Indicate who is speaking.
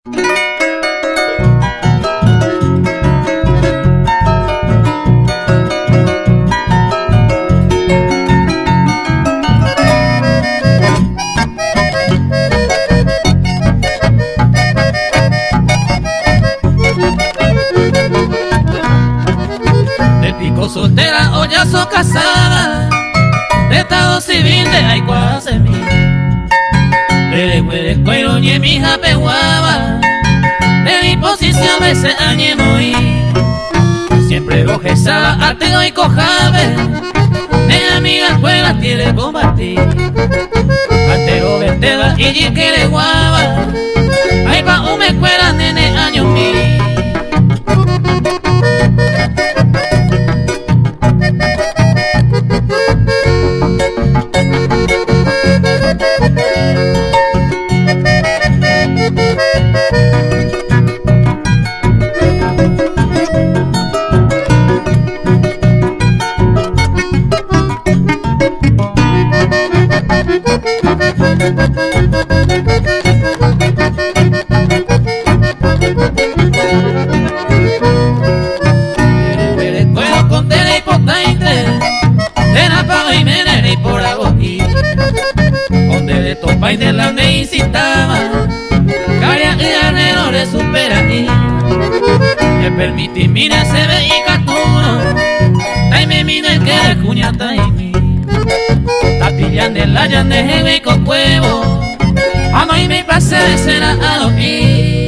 Speaker 1: De pico soltera o ya so casada, de estado civil de aikuaasemi. Ndereguerekóirõ ñemiha peguáva, de disposición ese añemoĩ. Siempre rohecha aty oikohápe, ne amiga kuéra tiene compartir. Anterovetéva ijykereguáva, aipa'ũme kuéra nene añomi. Permitimína se ve ikatúrõ taimemína ykére kuñataĩmi Tapilla nde lája ndehegui kokuévo ha noiméipa chéve che ra'arõ'i.